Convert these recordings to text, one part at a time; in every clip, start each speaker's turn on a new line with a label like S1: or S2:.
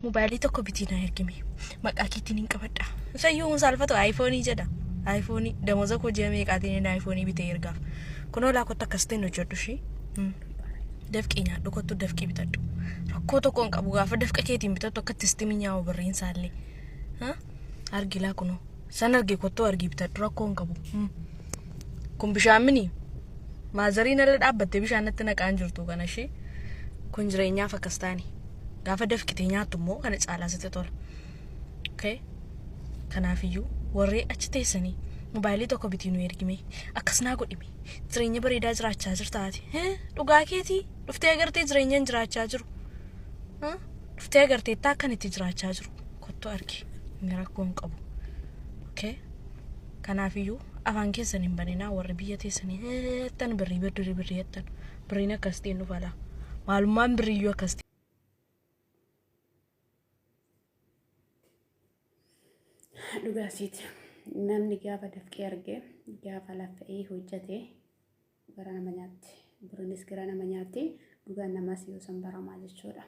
S1: Mobaayilii tokko bitii naa ergime. Maqaa keetiin hin qabadha. Isayyuu hin saalfatu aayifoonii jedha. Aayifoonii damoza koo ji'a meeqaatiin inni aayifoonii bitee ergaaf. Kunoo laa kottu akkas ta'in hojjedhu ishee. Dafqii nyaadhu kottu dafqii bitadhu. Rakkoo tokko hin qabu gaafa dafqa keetiin bitattu akka itti sitti minyaa'u birriin isaallee. Argi laa kunoo. San arge kottuu argii bitadhu rakkoo hin qabu. Kun bishaan mini. Maazariin ala dhaabbattee bishaan natti naqaan jirtu kana ishee. Kun jireenyaaf akkas taani. Gaafa dafqitee nyaattu immoo kana caalaa sitti tola. Okay? Kanaafiyyuu warri achi teessanii mobaayilii tokko bitii nu ergime akkas naa godhime jireenya bareedaa jiraachaa jirta ati. Dhugaa keetii dhuftee agartee jireenya hin jiraachaa jiru. Dhuftee agarteettaa akkan itti jiraachaa jiru. Kottu argi. Inni rakkoo hin qabu. Okay? Kanaafiyyuu afaan keessan hin baninaa warri biyya teessanii jettan birrii birrii birrii jettan birriin akkas ta'e nu falaa. Maalummaan birriiyyuu akkas ta'e.
S2: Dhugaasiiti. Namni gaafa dafqee arge gaafa laffa'ee hojjate gara nama nyaatti. Birinis gara nama nyaatti. Dhugaan namaas yoo san baramaa jechuudha.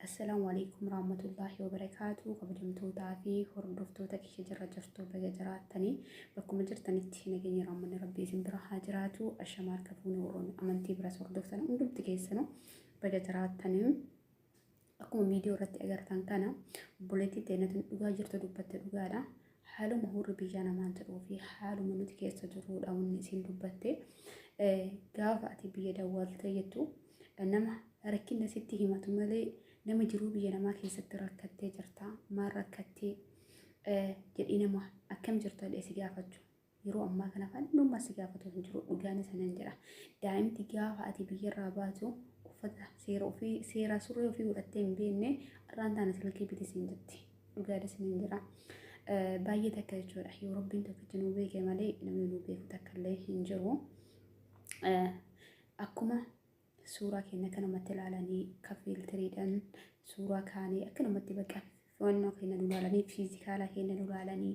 S2: Assalaamu alaikum rahmatullahi wabarakaatu. Kabajamtootaa fi hordoftoota kiyya jirra jirtu baga jiraattanii bakkuma jirtanitti nageenya rahmanni rabbii isin bira haa jiraatu. Ashamaa harka fuune warroonni amantii biras hordoftan hundumti keessanuu baga jiraattanii. Akkuma viidiyoo irratti agartan kana obboleettiin teenya tun dhugaa jirtu dubbatte dhugaadha. Haaluma hurri biyyaa namaan jedhuu fi haaluma nuti keessa jirrudha wanni isiin dubbatte. Gaafa ati biyya dawwaltee jettu nama rakkina sitti himatu malee nama jiruu biyya namaa keessatti rakkattee jirta maal rakkattee jedhii nama akkam jirta jedhee si gaafachuu. Yeroo ammaa kana fannummaa si gaafatu hin jiru dhugaan isa nan jedha. Daa'imti gaafa ati biyyarraa baatu uffata seera ofii seera surree ofii godhattee hin beekne irraan taana silkii biti siin jetti. Dhugaan isa nan jedha. Baay'ee takka jechuudha. Yoo rabbiin tokkichi nuu beeke malee namni nuu beeku takka illee hin jiru. Akkuma suuraa keenya akkanumatti ilaalanii ka fiiltiriidhaan suuraa kaanee akkanumatti bakka fo'annoo keenya nu ilaalanii fiizikaala keenya nu ilaalanii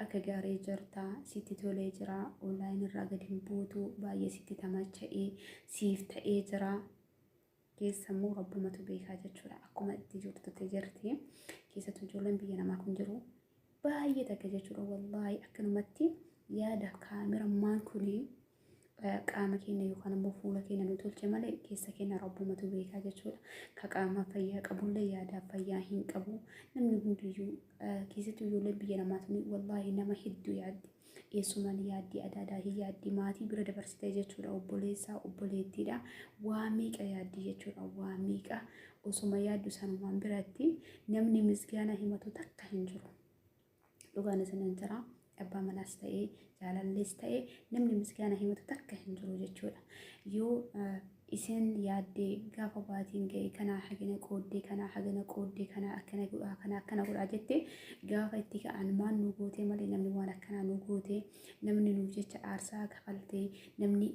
S2: akka gaarii jirta sitti tolee jira onlaayin irraa gadi hin buutu baay'ee sitti tamacha'ee siif ta'ee jira keessa immoo rabbumatu beekaa jechuudha akkuma itti jirtutti jirti keessattuu ijoolleen biyya namaa kun jiru baay'ee takka jechuudha wallaahi akkanumatti yaada kaamerammaan kunii qaama keenya yookaan immoo fuula keenya nu tolche malee keessa keenya rabbumatu beekaa jechuudha. Ka qaama fayyaa qabullee yaadaaf fayyaa hin qabu. Namni hundiyyuu keessattuu ijoolleen biyya namaa tuni wallaahi nama hedduu yaaddi. Eessumaan yaaddi, adaadaa hin yaaddi, maatii bira dabarsitee jechuudha. Obboleessaa, obboleettiidha. Waa meeqa yaaddi jechuudha. Waa meeqa osuma yaaddu sanumaan biratti namni misgaana himatu takka hin jiru. Dhugaan isinan jira. Abbaa manaas ta'ee jaalallees ta'ee namni misgaana himatu takka hin jiru jechuudha. Yoo isin yaaddee gaafa baatiin ga'e kanaa hagana qooddee kanaa hagana qooddee kanaa akkana godhaa kanaa akkana godhaa jettee gaafa itti ka'an maal nu gootee malee namni waan akkanaa nu gootee namni nuuf jecha aarsaa kafaltee namni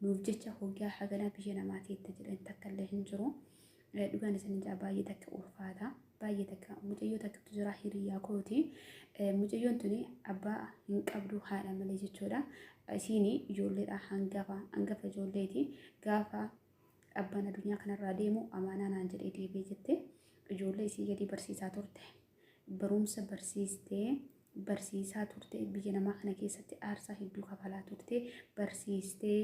S2: nuuf jecha hoggaa haganaa biyya namaa teette jedhan takka illee hin jiru. Dhugaan isin jaa baay'ee takka ulfaata. Baay'ee takka mucayyoo takkatu jira hiriyaa kooti. Mucayyoon tuni abbaa hin qabdu haadha malee jechuudha. Isiin ijoolleedha hangafa hangafa ijoolleeti. Gaafa abbaan addunyaa kanarraa deemu amaanaa naan jedhee deebi'ee jette. Ijoollee isii gadi barsiisaa turte. Barumsa barsiistee barsiisaa turte biyya namaa kana keessatti aarsaa hedduu kafalaa turte barsiistee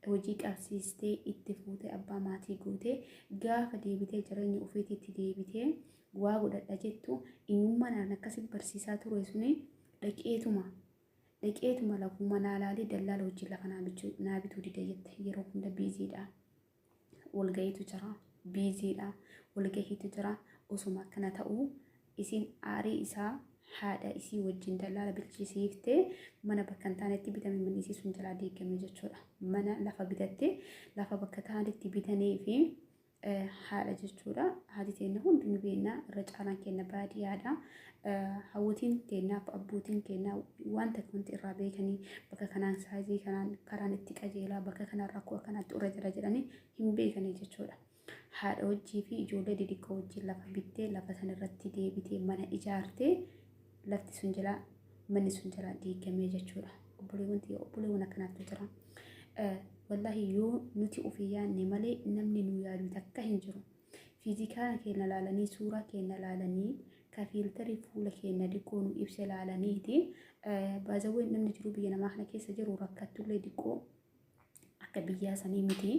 S2: hojii qabsiistee itti fuutee abbaa maatii gootee gaafa deebitee jireenya ofiitiitti deebitee waa godhadha jettu innummaan aan akkasi barsiisaa ture suni dhaqeetuma dhaqeetuma lafuma naa laalee dallaala wajjin lafa naa bituu dide jette yeroo hunda biiziidha. Walga'iitu jira biiziidha walgahiitu jira osuma akkana ta'uu isiin aarii isaa haadha isii wajjin dallaala bilchisiiftee mana bakka hin taanetti bitame manni isii sun jalaa diigame jechuudha. Mana lafa bitattee lafa bakka taanetti bitanii fi haadha jechuudha. Haati teenna hundi nu beekna irra caalaan keenya baadiyyaadha. Hawwatiin teennaaf abbootiin keenya waan takka wanti irraa beekanii bakka kanaan saayizii kanaan karaan itti qajeelaa bakka kanaan rakkoo akkanaatti irra jira jedhanii hin beekanii jechuudha. Haadha hojii fi ijoollee didiqqoo wajjin lafa bittee lafa san irratti deebitee mana ijaartee lafti sun jalaa manni sun jalaa diigamee jechuudha. Obboleewwan tiyya obboleewwan akkanaatu jira. Wallaahi yoo nuti ofii yaadne malee namni nu yaadu takka hin jiru. Physical keenya laalanii, suuraa keenya laalanii, ka filterii fuula keenya diqqoo nu ibsa laalaniiti. Baazawween namni jiru biyya namaa kana keessa jiru rakkattullee diqqoo akka biyyaa sanii miti.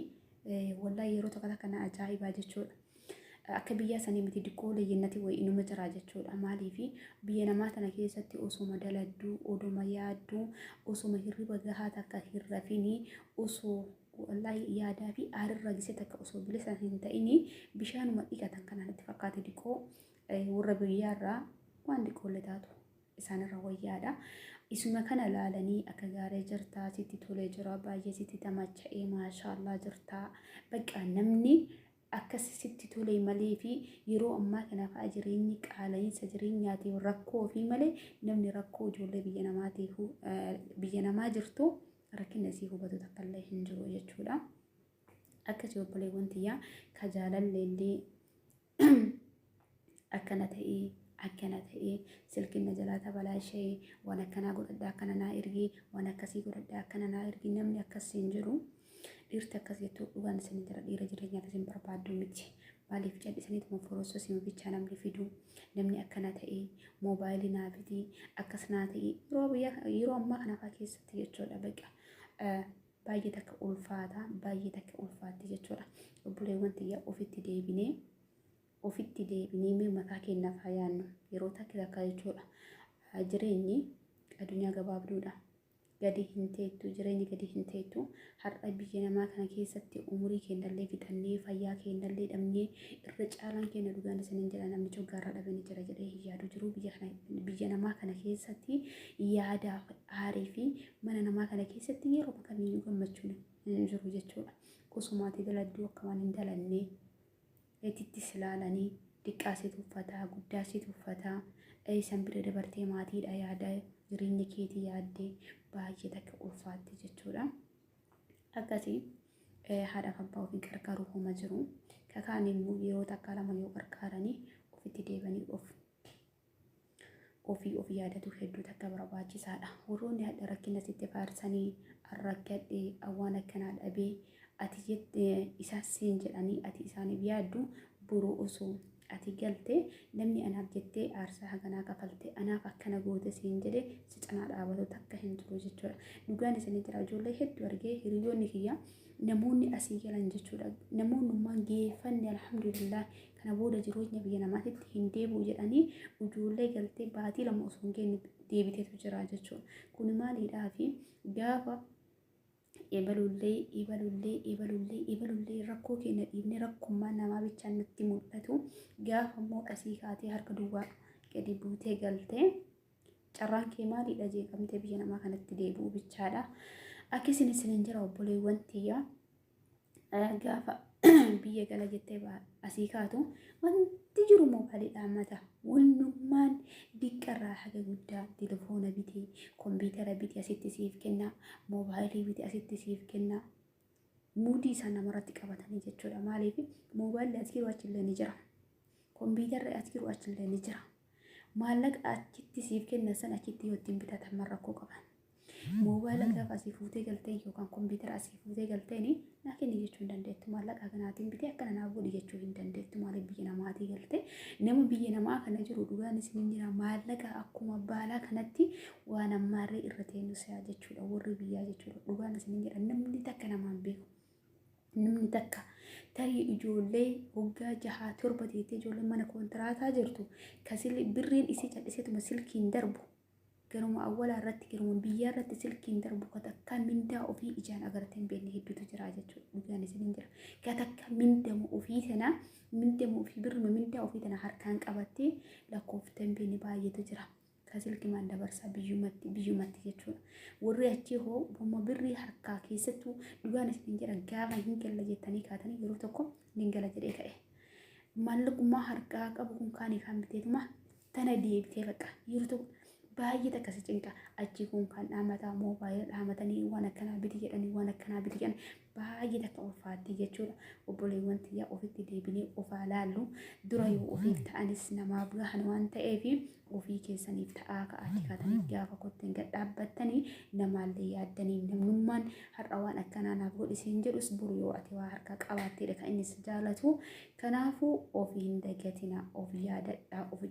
S2: Wallaahi yeroo tokko takka na ajaa'ibaa jechuudha. Akka biyyaa sanii miti, diqqoo leeyyannati wayii inuma jira jechuudha. Maaliif biyya namaa tana keessatti osoma daladduu, odoma yaadduu, osoma hirriba gahaa takka hin rafinii, osoo wallaahi yaadaa fi aarirra gisee takka osoo bilisa hin ta'inii bishaanuma dhiqatan kanaan itti fakkaate diqqoo warra biyyaarraa waan diqqoollee taatu isaanirra wayyaadha. Isuma kana laalanii akka gaarii jirtaa, sitti tolee jira, baay'ee sitti tamacha'ee, maashaallaa jirtaa. Bakka namni akkas sitti tolee malee fi yeroo ammaa kana fa'a jireenyi qaala'insa jireenyaatiif rakkoo ofii malee namni rakkoo ijoollee biyya namaatiif biyya namaa jirtu rakkina isii hubatu takka illee hin jiru jechuudha. Akkasii obboleewwan tiyyaa, ka jaalallee illee akkana ta'ee akkana ta'ee, silkiin na jalaa tabalaashee, waan akkanaa godhadhaa akkana naa ergi, waan akkasii godhadhaa akkana naa ergi, namni akkas hin jiru. Dhiirti akkas jettu dhugaan isin jira, dhiira jireenyaaf isin barbaaddu miti. Maaliif callisaniituma forosoo isin bichaa namni fidu, namni akkana ta'ee moobaayilii naa biti, akkas naa ta'ee, yeroo biyya yeroo ammaa kana fa'aa keessatti jechuudha, baqa baay'ee takka ulfaata, baay'ee takka ulfaatti jechuudha. Obboleewwan tiyya, ofitti deebinee ofitti deebinee mee mataa keenyaaf haa yaadnu yeroo takka takka jechuudha. Jireenyi addunyaa gabaabduudha. Gadi hin teettu, jireenyi gadi hin teettu. Har'a biyya namaa kana keessatti umurii keenyallee fixannee, fayyaa keenyallee dhabnee, irra caalaan keenya, dhugaan isiniin jedha, namni coggaarraa dhabee ni jira jedhee hin yaadu jiru. Biyya kana, biyya namaa kana keessatti yaadaaf aarii fi mana namaa kana keessatti yeroo kamiyyuu gammachuun hin jiru jechuudha. Osumaatii daladduu akka waan hin dalannee itittis ilaalanii, xiqqaa si tuffataa, guddaa si tuffataa, san bira dabartee maatiidha yaada, jireenya keetii yaaddee baay'ee takka ulfaatti jechuudha. Akkasii haadhaaf abbaa ofii gargaaru homa jiru. Kakaan immoo yeroo takka lama yoo gargaaranii ofitti deebanii of ofii of yaadatu hedduu takka barbaachisaadha. Warroonni hadha rakkina sitti faarsanii, rakkadhee waan akkanaa dhabee ati jettee isaan siin jedhanii ati isaaniif yaaddu, boruu osoo ati galte namni anaaf jettee aarsaa haganaa kafalte, anaaf akkana goote siin jedhe si cinaa dhaabatu takka hin jiru jechuudha. Dhugaan isinii jira, ijoollee hedduu argee, hiriyoonni kiyya namoonni asii galan jechuudha. Namoonnummaan geeffanne, alhamdulillah, kana booda jireenya biyya namaatitti hin deebi'u jedhanii ijoollee galtee baatii 2 osoo hin geenye deebiteetu jira jechuudha. Kun maaliidhaa fi gaafa ebalullee ebalullee ebalullee ebalullee rakkoo keenya dhiibnee rakkummaan namaa bichaan nutti mul'atu, gaafa immoo asii kaatee harka duwwaa gadi buutee galtee carraan kee maaliidha? Jeeqamtee biyya namaa kanatti deebi'uu bichaadha. Akkasiin isiniin jira obboleewwan tiyyaa, gaafa biyya gala jettee asii kaatu wanti jiru moobaayiliidhaan mata. Wannummaan diqqarraa haga guddaa telefoona bitee, kompiitara bitee asitti siif kenna, moobaayilii bitee asitti siif kenna. Muudii isaan namarratti qabatanii jechuudha. Maaliif moobaayilli as jiru achillee ni jira. Kompiitarri as jiru achillee ni jira. Maallaqa achitti siif kennan san achitti yoo ittiin bitatan rakkoo qaban. Moobaayila gaafa asii fuutee galtee yookaan kompiitara asii fuutee galteeni naa kenni jechuu hin dandeettu. Maallaqa kanaatiin bitee akkana naaf godhi jechuu hin dandeettu. Maaliif biyya namaatii galtee nama biyya namaa kana jiru, dhugaan isin jira, maallaqa akkuma baalaa kanatti waan ammaarree irra teenyu si'a jechuudha, warri biyyaa jechuudha. Dhugaan isin jira, namni takka namaan beeku. Namni takka tarii ijoollee waggaa 6 7 teettee, ijoollee mana koontiraataa jirtu kasili birriin isii calliseetuma silkiin darbu, garuma awwalaa irratti, garuma biyyaa irratti silkiin darbu, ka takka mindaa ofii ijaan agartee hin beekne hedduutu jira jechuudha. Dhugaan isiniin jira. Ka takka mindama ofii sana, mindama ofii, birruma mindaa ofii tana harkaan qabattee lakkooftee hin beekne baay'eetu jira. Ka silkimaan dabarsaa biyyumatti biyyumatti jechuudha. Warri achii hoo bomma birrii harkaa keessattuu, dhugaan isiniin jira, gaafa hin galla jettanii kaatanii, yeroo tokko hin gala jedhee ka'e. Maallaqummaa harkaa qabu kun kaanii kaan biteetuma tana deebitee bakka yeroo tokko Baay'ee takka si cinqa. Achii kun kan dhaamataa moobaayila dhaamatanii waan akkanaa biti jedhanii waan akkanaa biti jedhanii baay'ee takka ulfaatti jechuudha. Obboleewwan tiyyaa ofitti deebinee ofaa laallu dura yoo ofiif ta'anis namaaf gahan waan ta'eef ofii keessaniif ta'aa ka'aatti kaatanii gaafa kotteen gad dhaabbattanii namaallee yaaddanii namnummaan har'a waan akkanaa naaf godhi siin jedhus boru yoo ati waa harkaa qabaatteedha kan inni si jaalatu. Kanaafuu of hin dagatina, of yaadadhaa, of